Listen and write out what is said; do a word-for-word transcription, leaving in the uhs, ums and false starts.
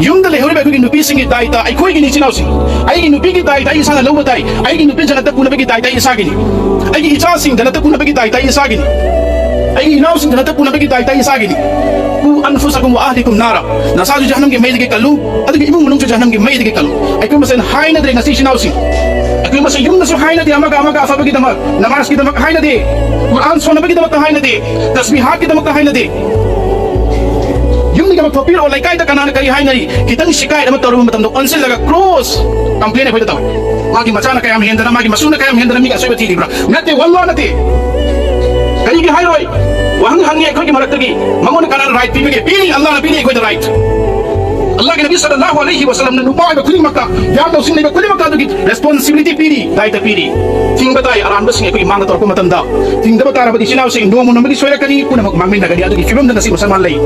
ꯌꯨꯝꯗ ꯂꯩꯍꯧꯔꯤꯕ ꯑꯩꯈꯣꯏꯒꯤ ꯅꯨꯄꯤꯁꯤꯡꯒꯤ ꯗꯥꯏꯇ ꯑꯩꯈꯣꯏꯒꯤꯅꯤ꯫ ꯏꯆꯤꯟ ꯏꯅꯥꯎꯁꯤꯡ, ꯑꯩꯒꯤ ꯅꯨꯄꯤꯒꯤ ꯗꯥꯏꯇ ꯑꯩ ꯏꯁꯥꯅ ꯂꯧꯕ ꯇꯥꯏ꯫ ꯑꯩꯒꯤ ꯅꯨꯄꯤ ꯖꯅꯠꯇ ꯄꯨꯅꯕꯒꯤ ꯗꯥꯏꯇ ꯑꯩ ꯏꯁꯥꯒꯤꯅꯤ꯫ ꯑꯩꯒꯤ ꯏꯆꯥꯁꯤꯡ ꯖꯅꯠꯇ ꯄꯨꯅꯕꯒꯤ ꯗꯥꯏꯇ ꯑꯩ ꯏꯁꯥꯒꯤꯅꯤ꯫ ꯑꯩꯒꯤ ꯏꯅꯥꯎꯁꯤꯡ ꯖꯅꯠꯇ ꯄꯨꯅꯕꯒꯤ ꯗꯥꯏꯇ ꯑꯩ ꯏꯁꯥꯒꯤꯅꯤ꯫ "ꯀꯨ ꯑꯟꯐꯨꯁꯥꯀꯨꯝ ꯋꯥ ꯑꯍꯂꯤꯀꯨꯝ ꯅꯥꯔꯥ", ꯅꯁꯥꯁꯨ ꯖꯍꯟꯅꯝꯒꯤ ꯃꯩꯗꯒꯤ ꯀꯜꯂꯨ, ꯑꯗꯨꯒ ꯏꯃꯨꯡ ꯃꯅꯨꯡꯁꯨ ꯖꯍꯟꯅꯝꯒꯤ ꯃꯩꯗꯒꯤ ꯀꯜꯂꯨ꯫ ꯑꯩꯈꯣꯏ ꯃꯁꯦꯟ ꯍꯥꯏꯅꯗ꯭ꯔꯦ ꯉꯁꯤ, ꯏꯆꯤꯟ ꯏꯅꯥꯎꯁꯤꯡ꯫ ꯑꯩꯈꯣꯏ ꯃꯁꯦꯟ ꯌꯨꯝꯗꯁꯨ ꯍꯥꯏꯅꯗꯦ, ꯑꯃꯒ ꯑꯃꯒ ꯑꯐꯕꯒꯤꯗꯃꯛ, ꯅꯃꯥꯖꯀꯤꯗꯃꯛ ꯍꯥꯏꯅꯗꯦ, ꯀꯨꯔꯥꯟ ꯁꯣꯟꯅꯕꯒꯤꯗꯃꯛꯇ ꯍꯥꯏꯅꯗꯦ, ꯇꯁꯕꯤꯍꯥꯠꯀꯤꯗꯃꯛꯇ ꯍꯥꯏꯅꯗꯦ꯫ ꯌꯨꯝꯗꯒꯤ ꯑꯃ ꯊꯣꯛꯄꯤꯔꯛꯑꯣ, ꯂꯩꯀꯥꯏꯗ ꯀꯅꯥꯅ ꯀꯔꯤ ꯍꯥꯏꯅꯔꯤ? ꯈꯤꯇꯪ ꯁꯤꯀꯥꯏꯠ ꯑꯃ ꯇꯧꯔꯕ ꯃꯇꯝꯗ ꯑꯣꯟꯁꯤꯜꯂꯒ ꯀ꯭ꯔꯣꯁ ꯀꯝꯄ꯭ꯂꯦꯟ ꯑꯩꯈꯣꯏꯗ ꯇꯧꯏ꯫ ꯃꯥꯒꯤ ꯃꯆꯥꯅ ꯀꯌꯥꯝ ꯍꯦꯟꯗꯅ, ꯃꯥꯒꯤ ꯃꯁꯨꯅ ꯀꯌꯥꯝ ꯍꯦꯟꯗꯅ ꯃꯤꯒꯤ ꯑꯁꯣꯏꯕ ꯊꯤꯔꯤꯕ꯭ꯔꯥ? ꯅꯠꯇꯦ, ꯋꯥꯜꯂꯥ ꯅꯠꯇꯦ꯫ ꯀꯔꯤꯒꯤ ꯍꯥꯏꯔꯣꯏ? ꯋꯥꯍꯪ ꯍꯪꯉꯤ ꯑꯩꯈꯣꯏꯒꯤ ꯃꯔꯛꯇꯒꯤ꯫ ꯃꯉꯣꯟꯗ ꯀꯅꯥꯅ ꯔꯥꯏꯠ ꯄꯤꯕꯒꯦ? ꯄꯤꯔꯤ, ꯑꯜꯂꯥꯍꯅ ꯄꯤꯔꯤ ꯑꯩꯈꯣꯏꯗ ꯔꯥꯏꯠ꯫ ꯑꯜꯂꯥꯍꯒꯤ ꯅꯕꯤ ꯁꯜꯂꯜꯂꯥꯍꯨ ꯑꯂꯩꯍꯤ ꯋꯁꯜꯂꯝꯅ ꯅꯨꯄꯥ ꯑꯣꯏꯕ ꯈꯨꯗꯤꯡꯃꯛꯇ, ꯒ꯭ꯌꯥꯟ ꯂꯧꯁꯤꯡ ꯂꯩꯕ ꯈꯨꯗꯤꯡꯃꯛꯇ ꯑꯗꯨꯒꯤ ꯔꯦꯁꯄꯣꯟꯁꯤꯕꯤꯂꯤꯇꯤ ꯄꯤꯔꯤ, ꯗꯥꯏꯇ ꯄꯤꯔꯤ꯫ ꯊꯤꯡꯕ ꯇꯥꯏ, ꯑꯔꯥꯟꯕꯁꯤꯡ ꯑꯩꯈꯣꯏꯒꯤ ꯃꯥꯡꯗ ꯇꯧꯔꯛꯄ ꯃꯇꯝꯗ꯫ ꯊꯤꯡꯗꯕ ꯇꯥꯔꯕꯗꯤ ꯏꯆꯤꯟ ꯏꯅꯥꯎꯁꯤꯡ ꯅꯣꯡꯃ ꯅꯣꯡꯃꯒꯤ ꯁꯣꯏꯔꯛꯀꯅꯤ, ꯄꯨꯝꯅꯃꯛ ꯃꯥꯡꯃꯤꯟꯅꯒꯅꯤ꯫ ꯑꯗꯨꯒꯤ ꯐꯤꯕꯝꯗ ꯉꯁꯤ ꯃꯨꯁꯜꯃꯥꯟ ꯂꯩ꯫